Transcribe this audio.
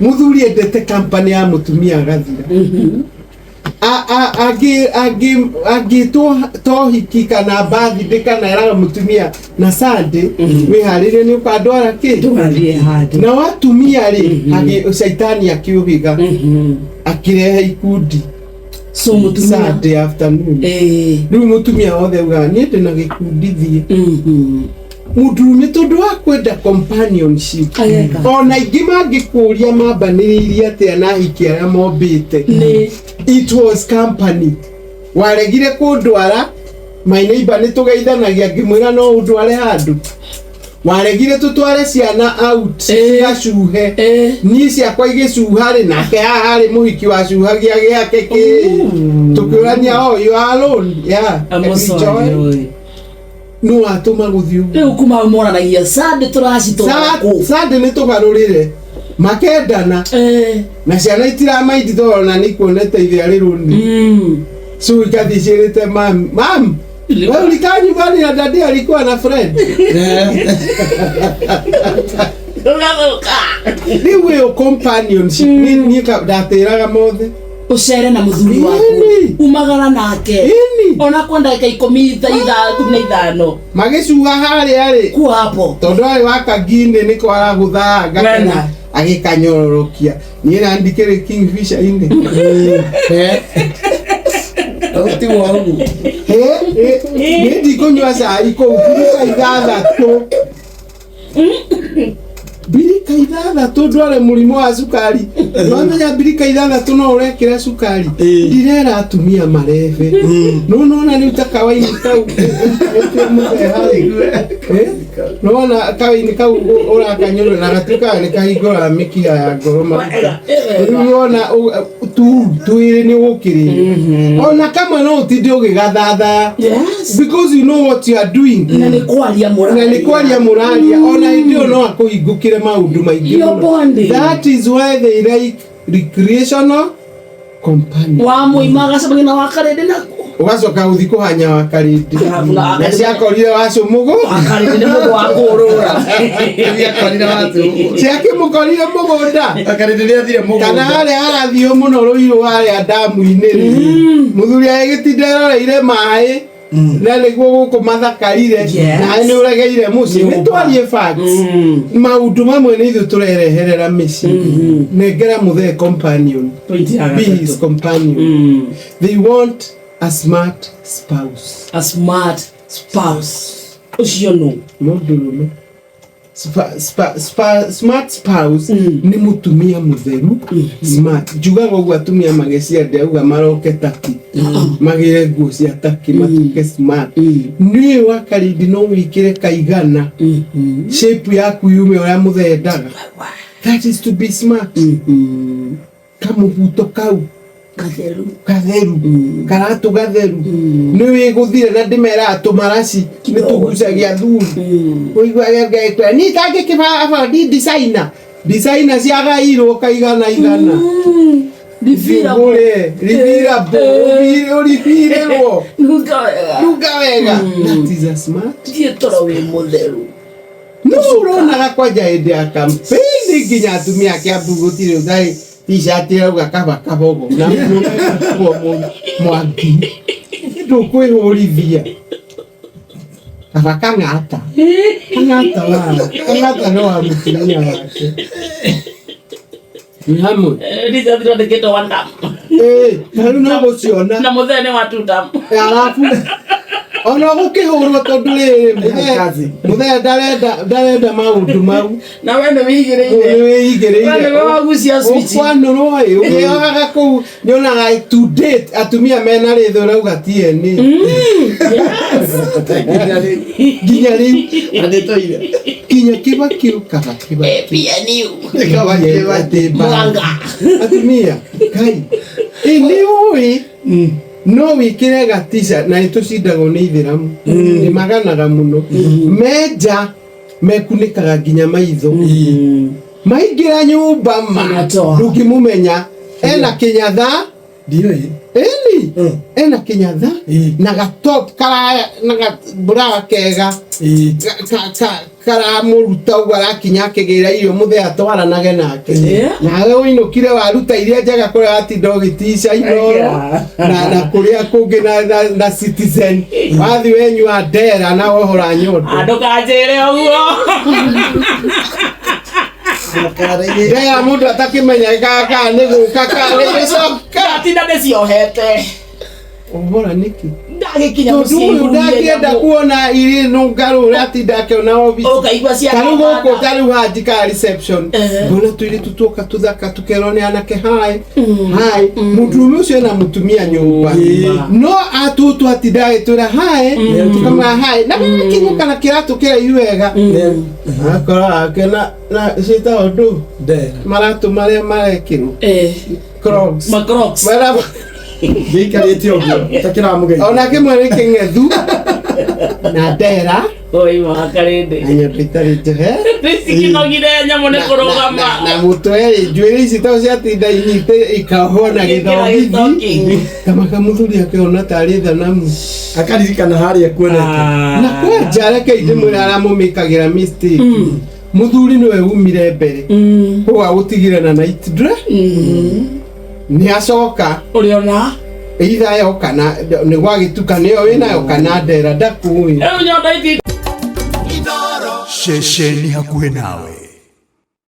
Muthuri endete company ya mutumia agathira. Angĩtwo tohiki kana birthday kana eraga mutumia na Sunday wĩharĩrie nĩ ũkandwara kĩ Tũgathiĩ handũ. Na watumia rĩ, agĩ caitani akĩũhĩga akĩrehe ikundi. So mũtumia. Sunday afternoon. Rĩu mũtumia wothe augaga, "Niĩ ndĩ na gĩkundi, thiĩ." Mũndũrũme, tondũ wa kwenda companionship, Ageka. ona ingĩ mangĩkũria mambanĩrĩirie atĩa na ahiki arĩa mombĩte, Nĩ. it was company. Waregire kũndwara, my neighbor, nĩ tũgeithanagia, ngĩmwĩra no ũndware handũ. Waregire tũtware ciana out cigacuhe. Niĩ ciakwa igĩcuha rĩ, nake haha harĩ mũhiki wacuhagia gĩake kĩ tũkĩũrania, "Oh, you are alone?" "Yeah." "Can we join?" No watũma gũthiĩ ũguo. Rĩu kuma hau moranagia Sunday tũracitwara kũ? Sunday nĩ tũgarũrĩre makendana na ciana itiramaindi tondũ ona nĩ ikuonete ithe arĩ rũni. So ikathiĩ ciĩrĩte, "Mam, mam, wewe ulikaa nyumbani na daddy alikuwa na friend." Ũgathũka. Rĩu ĩyo companionship niĩ ndatĩraga mothe. Ũcere na mũthuri waku. Umagara nake. Ona kwa ndagĩka 10, thaa 15. Magĩcuha harĩa rĩ, kuo hapo. Tondũ arĩ wa kangini nĩ kwaragũthaa ngakena. Wena. Agĩkanyororokia niĩ na ndikĩrĩ kingfisher-inĩ. Ũtigwo ũguo. Niĩ ndikũnyua cai kũu birika 6, birika 6, ndware mũrimũ wa cukari. Nwamenya birika 6 no ũrekĩra cukari. Ndirera atumia marebe no nona rĩu ta kawaini kau ũrutĩte mũthee hau. Nona kawaini kau ũrakanyũrũra na gatuĩkaga nĩ kahingũraga mĩkiha ya ngoro maguta. Rĩu wona tu twĩrĩ nĩ ũgũkĩrĩra, ona kamwe no ũtinde ũgĩgathathaya because you know what you are doing. Na nĩ kwaria Na mũraria. nĩ kwaria mũraria, ona hĩndĩ ĩyo no akũhingũkĩre maũndũ maingĩ You're mũno. bonding. That is why they like recreational company. Wa mũima agacemania na wakarĩndĩ nakuo. Ũgacoka gũthiĩ kũhanya wa karĩndĩ. Arabu na na Wakarĩndĩ. ciakorire wacũmũgũ. Wakarĩndĩ nĩ mũndũ wa kũũrũra. Akorire watu. Ciakĩmũkorire mũgũnda. Akarĩndĩ nĩ athire Kana mũgũnda. harĩa harathiĩ mũno rũirũ harĩa ndamu-inĩ rĩ, mũthuri agĩgĩtinda eroreire maĩ na nĩguo gũkũ mathakarire. Nawe nĩ ũregeire mũciĩ, nĩ twarie facts. Maũndũ mamwe nĩ ithuĩ tũrereherera mĩciĩ. Nengera mũthee companion. Point ya Be his gatatũ. companion. They want a smart spouse. A smart spouse ũcio nũ? Mũndũrũme. Smart spouse nĩ mũtumia mũtheru, smart. Njugaga ũguo atumia magĩciende auga maroke taki magĩre nguo cia taki matuĩke smart. Niĩ wa karindi no wĩkĩre kaigana shape yaku yume ũrĩa mũthendaga. That is to be smart. Kamũbuto kau katheru. Katheru, karatũ gatheru nĩ wĩgũthire na ndĩmeraga tũmaraci nĩ tũgucagia thuri. Ũiguage ngaĩkwĩra niĩ itangĩkĩba designer, designer ciagairwo kaigana igana. Ribira. Ũgũre ribirabo ũribirĩrwo. Nunga wega. Nunga wega. That is a smart. Thiĩ toro wĩ mũtheru. No ũronaga kwanja hĩndĩ ya campaign nginya atumia a Kiambu gũtirĩ ũtarĩ t-shirt ĩrauga kaba kabogo na mũrũme mwangi ndũkwĩhũrithia kaba kang'ata kang'ata wa kang'ata no wa mũtumia wake nĩ hamwe. T-shirt irandĩkĩtwo one term. Ĩĩ, na rĩu no gũciona. Na mũthee nĩ wa two term. Arabu ona gũkĩhũrwo tondũ rĩrĩ mũthee Kazi. Mũthee ndarenda maũndũ mau. Na we nĩ wĩigĩrĩire. Nĩ wĩigĩrĩire. We nĩwe wagucia switch. Ũkwanũrwo ĩ ũgĩohaga kũu nyonaga to date atumia mena rĩthũ rauga TNA nginya rĩu. Andĩtũire. Nginya Kĩbakĩ ũkaga Kĩbakĩ. PNU. Atĩ Mwanga. Atumia kai ĩ nĩ ũĩ no wĩkĩre gatica na nĩ tũcindagwo nĩ ithĩramu nĩ maganaga mũno menja mekunĩkaga nginya maitho maingĩra nyũmba ma Anatoa. ndũngĩmũmenya ena kĩnyatha. Ndiũĩ. Ĩni. Rĩu rĩ ena kĩnyatha na gatop karaya na gabura kega karamũruta ũguo arakinya akĩgĩra irio mũthee atwaranage nake. Nawe ũinũkire waruta iria njega kũrĩa watinda ũgĩtica Inoro na kũrĩa kũngĩ na Citizen, wathi wenyua ndera na wohora nyondo. Ndũkanjĩre ũguo. Ndera mũndũ atakĩmenyaga kana nĩ gũka kana nĩ gũcoka. Ndatinda ndĩciohete. Ũhora nĩkĩ? Ndagĩkinya Tondũ mũciĩ ũyũ ihurie ndangĩenda nyamũ. kuona irĩ nũngarũ ũrĩa atinda akĩona obici. Ũkaigua cia Tarĩu gũkũ kamanda. tarĩu haha njikara reception. Ngona tũirĩtu tuoka tũthaka tũkerwo nĩ anake hi hi. Mũndũrũme ũcio ena mũtumia nyũmba. No atũtũ atinda agĩtwĩra hi, tũkamwĩra hi. Na gagakinyũka na kĩratũ kĩraihu wega. Akora ake na ciĩtagwo ndũ maratũ marĩa marekĩrwo. Crocs. Macrocs. Mara Gĩikarĩte ũguo takĩramũgeithia. Ona kĩmwe nĩ kĩng'ethu na ndera Oi makarĩndĩ. Na nyondo itarĩ njohe. Nĩcikinogire nyamũ nĩ kũrũgama. Na mũtwe rĩ, njuĩrĩ ici to ciatinda inyite ikaohwo na Gĩkĩra gĩthogithi gĩthoki. kamaka mũthuri akĩona tarĩ thanamu. Akaririkana harĩa kuonete. Na kwanja reke ndĩmwĩre aramũmĩkagĩra mistake. Mũthuri nĩwe umire mbere koguo agũtigire na night dress nĩ acoka. Ũrĩona. Either yoka na nĩ gwagĩtuka nĩyo wĩnayo kana ndera ndakũĩ. Rĩu nyondo iti Ceceni hakuhĩ nawe.